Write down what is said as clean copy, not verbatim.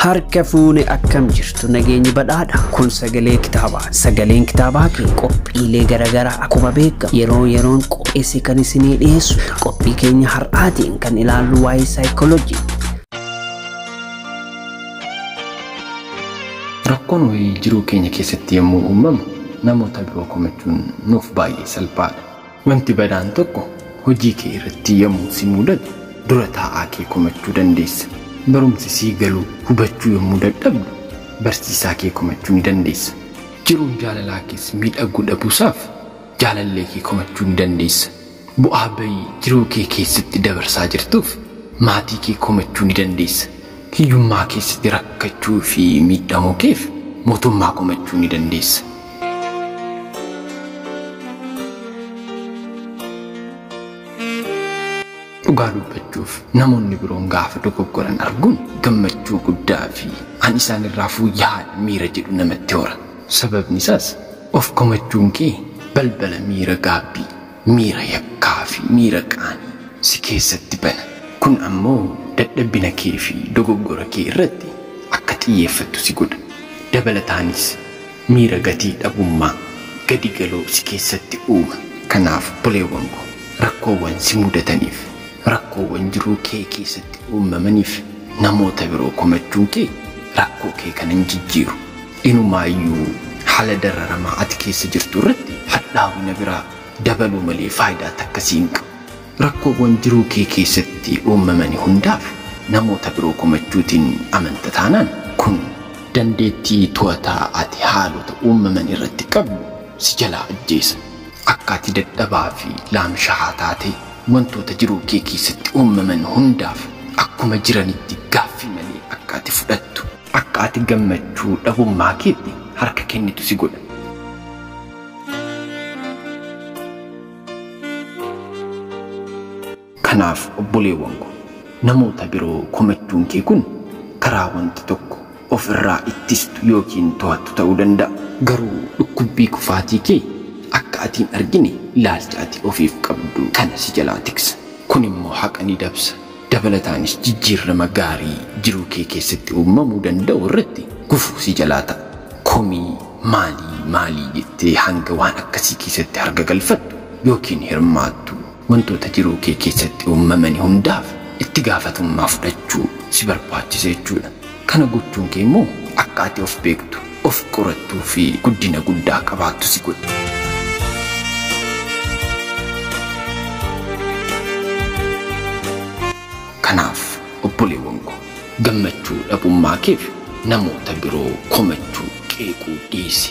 Harka fuune akkam jirtu nageenyi badhaadha. Kun sagalee kitaabaa. Sagaleen kitaabaa kee qophiilee garaagaraa akkuma beekamu yeroo yeroon qopheesse kan isinii dhiyeessu. Qophii keenya har'aatiin kan ilaallu waa'ee saayikooloojii. Rakkoon wayii jiruu keenya keessatti yommuu uumamu namoota biroo komachuun nuuf baay'ee salphaadha. Wanti badaan tokko hojii kee irratti yommuu si mudatu dura taa'aa kee komachuu dandeessa. Barumsi sii galuu hubachuu yommuu dadhabdu barsiisaa kee komachuu ni dandeessa. Jiruun jaalalaa kees miidhaguu dhabuusaaf jaalallee kee komachuu ni dandeessa. Bu'aa bayii jiruu kee keessatti dabarsaa jirtuuf maatii kee komachuu ni dandeessa. Hiyyummaa keessatti rakkachuu fi miidhamuu keef mootummaa komachuu ni dandeessa. Dhugaa dubbachuuf namoonni biroon gaafa dogoggoran arguun gammachuu guddaa fi an isaan irraa fooyya'aadha miira jedhu namatti hora. Sababni isaas of komachuun kee balbala miira gaabbii, miira yakkaa fi miira qaanii si keessatti bana. Kun ammoo dadhabina kee fi dogoggora kee irratti akka xiyyeeffattu si godha. Dabalataanis miira gatii dhabummaa gadi galoo si keessatti uuma. Kanaaf obboleewwan koo rakkoowwan si mudataniif, rakkoowwan jiruu kee keessatti uumamaniif namoota biroo komachuun kee rakkoo kee kan hin jijjiiru. Inumaayyuu haala dararamaa ati keessa jirtu irratti hadhaawina biraa dabaluu malee faayidaa takkasii hin qabu. Rakkoowwan jiruu kee keessatti uumamani hundaaf namoota biroo komachuutiin amanta taanaan kun dandeettii to'ataa ati haalota uumaman irratti qabdu si jalaa ajjeesa. Akka ati dadhabaa fi laamshahaa taatee wantoota jiruu kee keessatti uumaman hundaaf akkuma jiranitti gaaffii malee akka ati fudhattu, akka ati gammachuu dhabummaa keetti harka kennitu si godha. Kanaaf obboleewwan koo namoota biroo komachuun kee kun karaa wanti tokko of irraa ittistu yookiin to'attu ta'uu danda'a. Garuu dhukkubbii kufaatii kee akka ati hin argine ilaalcha ati ofiif qabdu kana si jalaa tiksa. Kun immoo haqa ni dabsa. Dabalataanis jijjiirama gaarii jiruu kee keessatti uumamuu danda'u irratti gufuu si jalaa ta'a. Komii maalii maalii jettee hanga waan akkasii keessatti harka galfattu yookiin hirmaattu wantoota jiruu kee keessatti uumamani hundaaf itti gaafatamummaa fudhachuu si barbaachisa jechuudha. Kana gochuun kee immoo akka ati of beektu, of qorattuu fi guddina guddaa qabaattu si godha. Kanaaf obboleewwan koo gammachuu dhabummaa keef namoota biroo komachuu qeequu dhiisi.